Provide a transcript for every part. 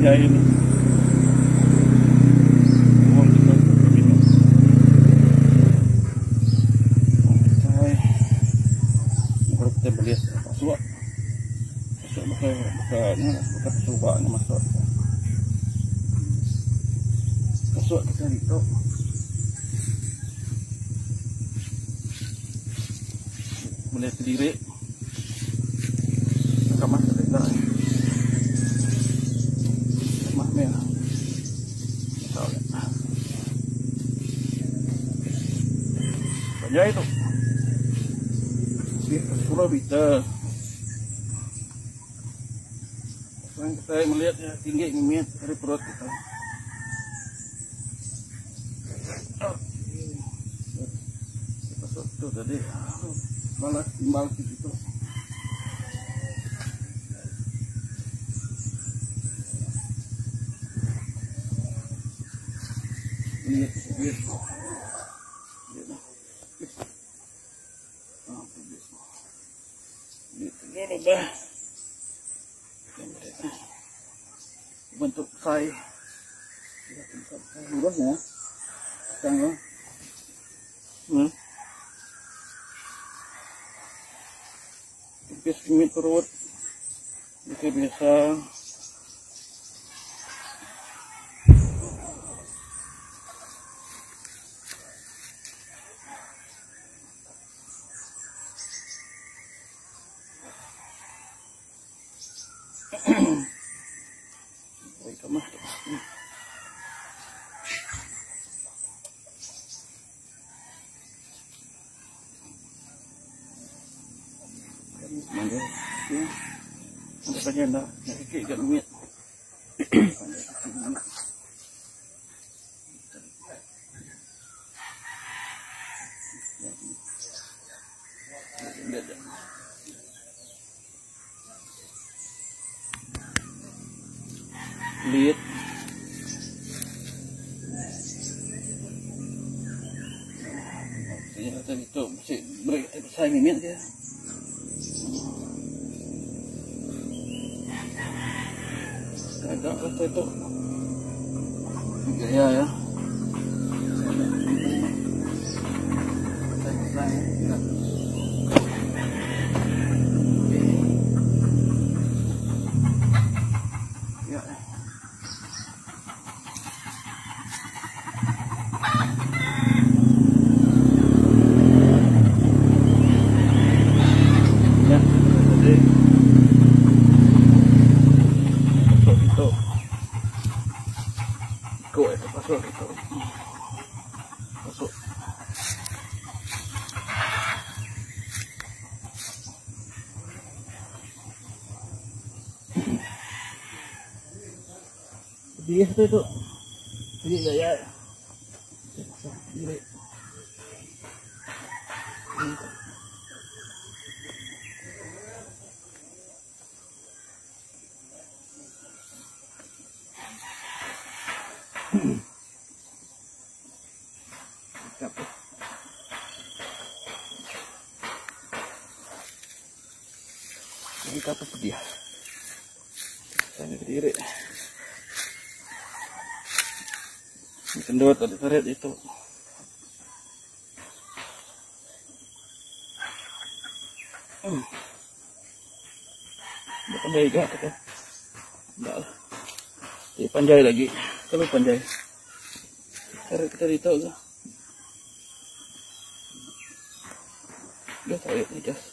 Panjai ni. Wong kita minum. Panjai. Baru kita beli masuk. Masuk bukan bukan ni lah, bukan subak ni masuk. Masuk kita itu. Boleh sendiri. Kamar kita. Kamar merah. Panjai tu. 10 meter. Sekarang kita melihat ya, tinggi mimit dari perut kita. Masuk tu tadi. Balas timbal situ. Lihat, lihat. Bentuk sai. Lurus ya. Tengok. Tipis mie perut. Itu biasa. Ada saja dah nak sikit kat duit. Lihat. Ya, tadi tu mesti break saya mimit dia. Agak kata itu gaya ya. Ya. Ya, jadi masuk itu. Ikut itu masuk itu. Masuk. Dia tu tu. Dia gaya. Dia. Ini kapal dia. Saya berdiri. Kendut ada tarik itu. Dah pandai juga kita. Enggak lah. Dia panjai lagi. Kalau panjai. Tarik kita itu ke. Dia tarik ni just.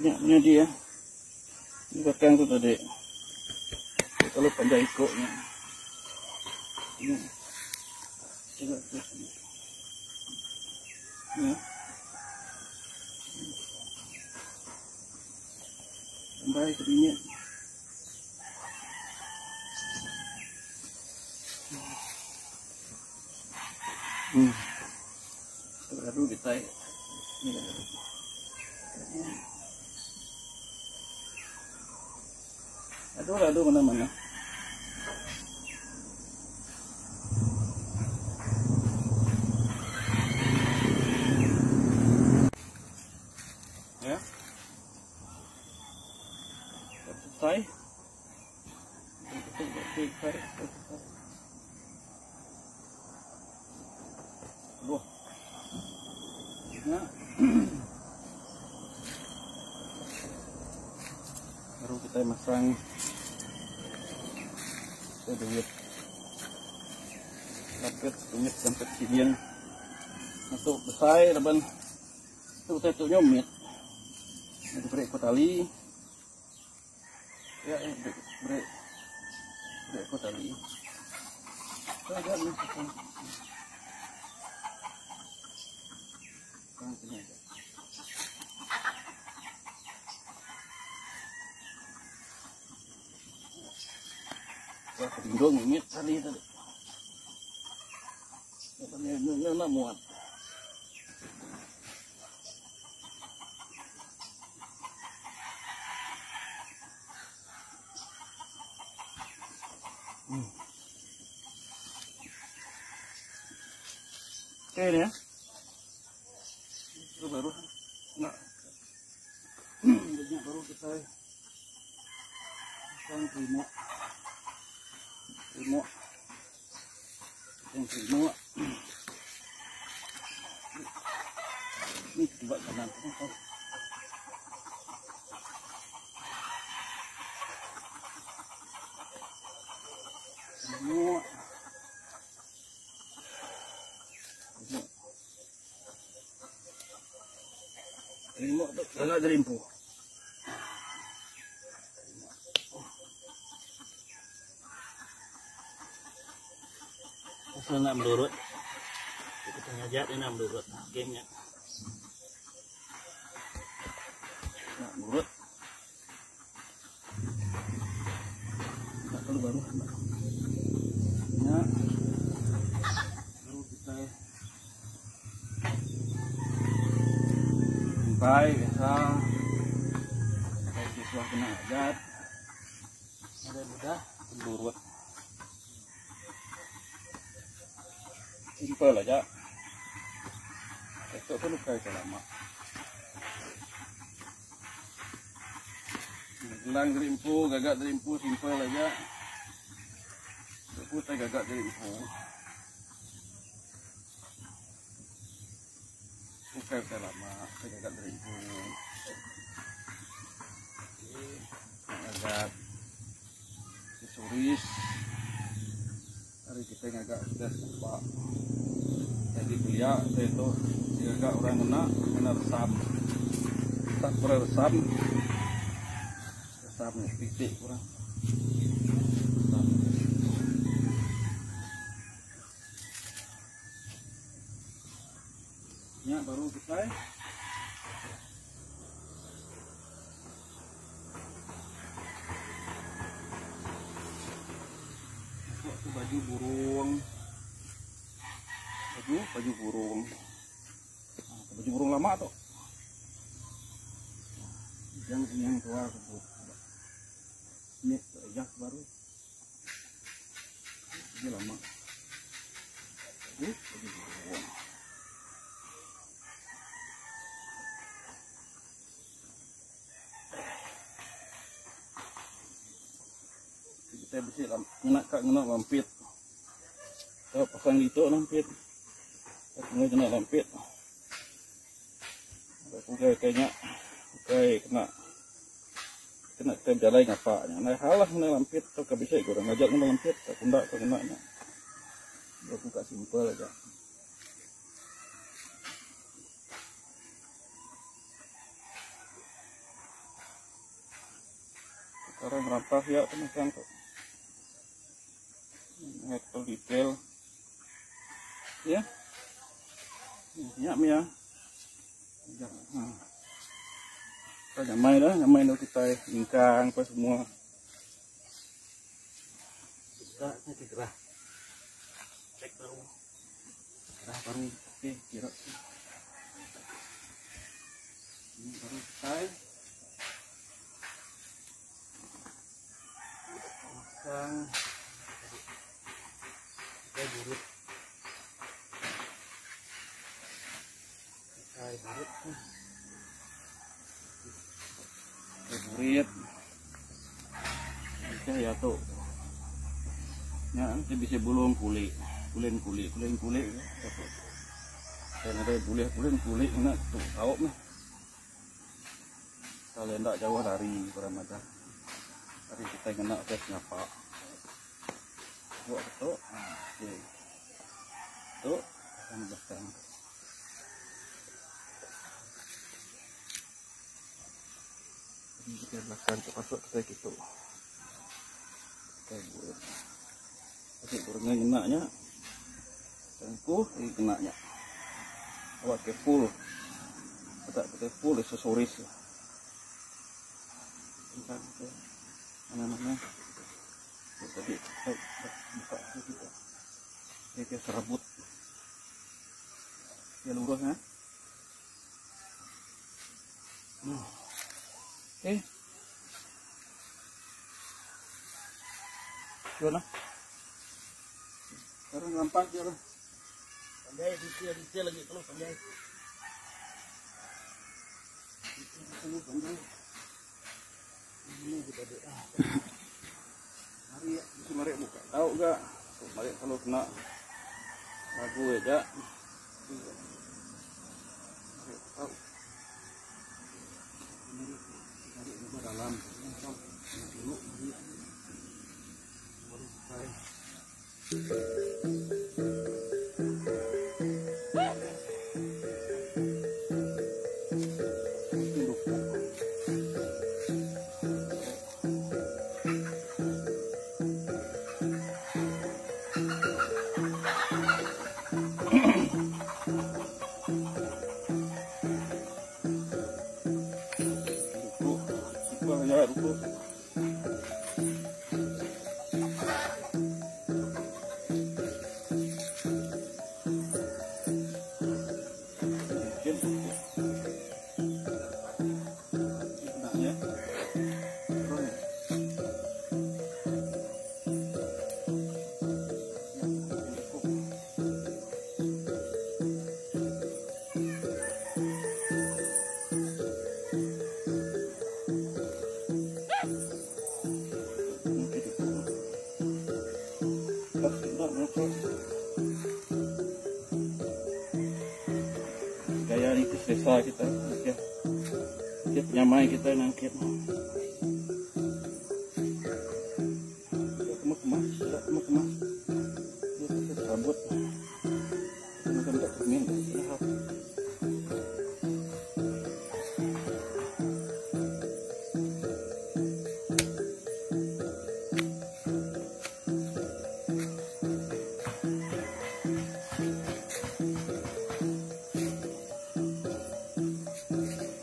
Banyak punya dia. Ini batang tu tadi. Kalau panjang ikutnya. Ini. Coba tu. Ya. Sampai ke minit. Baru kita ini kan. Aduh, aduh mana-mana. Okey, Aduh. Ya. Baru kita masang kita duit. Lapit duit sampai sidian. Masuk besai laban tu utai tu nyomit. Diberi ko tali. Ya, eh, beri beri beri ko tali. So, agak ni. Lindung mimit tali tadi. Nak muat. Okey ni ya. Itu baru nak banyak baru kita pasang remote. Remote. Pasang remote. Ni buat kanan. Remote. Remote. Remote tu agak jerimpu. Asal nak melurut. Kita ngajak dia nak melurut. Gamenya. Nak melurut. Tak perlu baru. Ya. Baru kita sampai biasa. Sampai siswa kena ajat. Ada mudah melurut. Simple aja. Esok pun buka itu lama. Gelang derimpu, gagak derimpu, simple aja. Aku tak gagak derimpu. Buka itu lama, saya gagak derimpu. Okey, agak aksesoris. Hari kita ngagak sudah nampak. Jadi kuliah saya tu agak orang kena kena resam. Tak kurang resam. Resam ni titik kurang. Resam. Ya baru kita. Masuk tu baju burung. Baju, baju burung. Baju burung lama tu. Yang ini yang tua aku. Ini tu jak baru. Ini lama. Baju, baju burung. Kita besi ngena kak ngena lampit. Kita pasang gitu lampit. Kita kena kena lampit. Ada kugai kayaknya. Kugai kena. Kena kita berjalan ngapaknya. Nah halah kena lampit atau ke bisa kurang ngajak kena lampit tak kundak ke kena nya. Dia buka simpel aja. Sekarang rampas ya teman-teman tuh. Atau detail ya. Ya ya. Kita nyamai dah, nyamai dah kita ingkang apa semua. Kita nanti gerah. Cek baru. Gerah baru. Okey, kira. Ini baru kita. Pasang. Kita burut. Kita burut. Kita burit. Kita ya tuh. Nya enti bisi bulung kuli, kulin kuli, kulin kuli ke tu. Saya nadai bulih kulin kuli ngena tu tau meh. Kalau enda jauh lari orang madah. Ari kitai ngena utai sengapa. Buat tu. Okey. Tu pasang belakang. Jadi kita belakang tu pasuk kita gitu. Kita buat. Okey, kurangnya kena nya. Tengku ini kena nya. Awak ke full. Tak kita full aksesoris. Tentang kita. Mana-mana. Tadi kita buka kita. Dia serabut. Dia lurus ha. Okey. Jual lah. Sekarang rampas dia lah. Pandai detail detail lagi kalau pandai. Detail dulu pandai. Ini kita ada. Ah. Mari ya, mesti mari buka. Tahu gak? Mari kalau kena lagu aja. Mari tahu. Ini cari juga dalam. Ini dulu mari. Baru selesai. Mungkin lupa. Ruku, ruku ya ruku. Mungkin ruku. Nah ya. Terus ya. Ya, ruku. Mungkin ruku. Pas tidak ruku. Gaya ni selesa kita. Okey. Okey, penyamai kita nangkit. Kemas-kemas, tidak kemas-kemas. Dia pakai serabut. Macam tak cermin.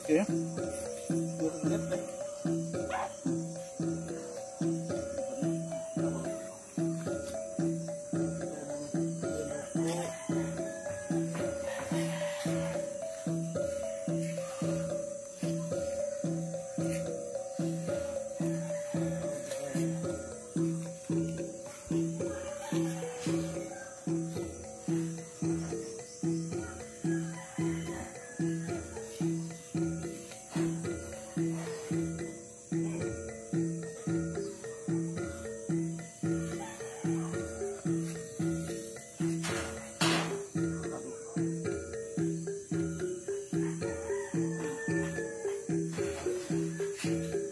Okey ya. Dua minit deh.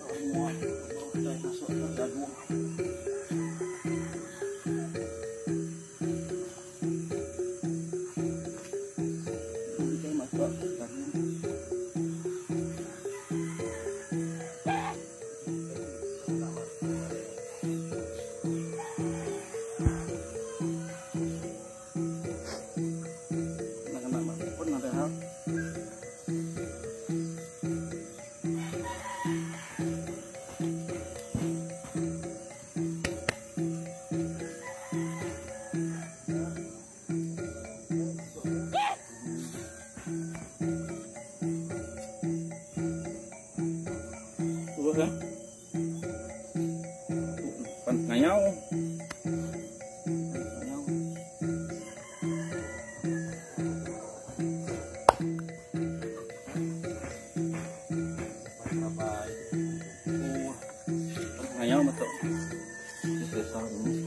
Semua baru kita masuk ke jagung. Baru kita masuk ke jagung. Kena-kena pun ada hal. Lurus ya. Pan ngayau. Ngayau. Pan ngayau betul. Selesai dulu.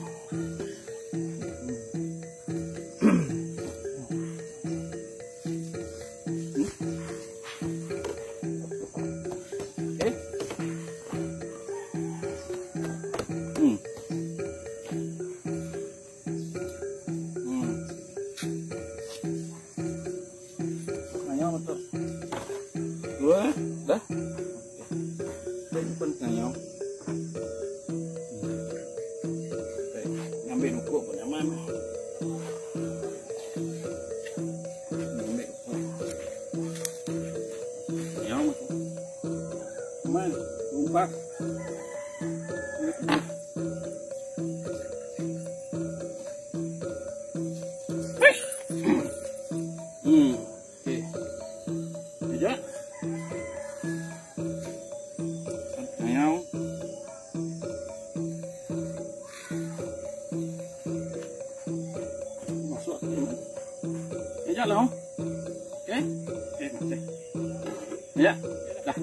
Cukup pun nyaman. Ambil Yang aku. Nyaman. Umpak. Okey. Sekejap. Ngayau. Masuk. Sekejap lah. Okey. Okey, masih. Ya. Dah.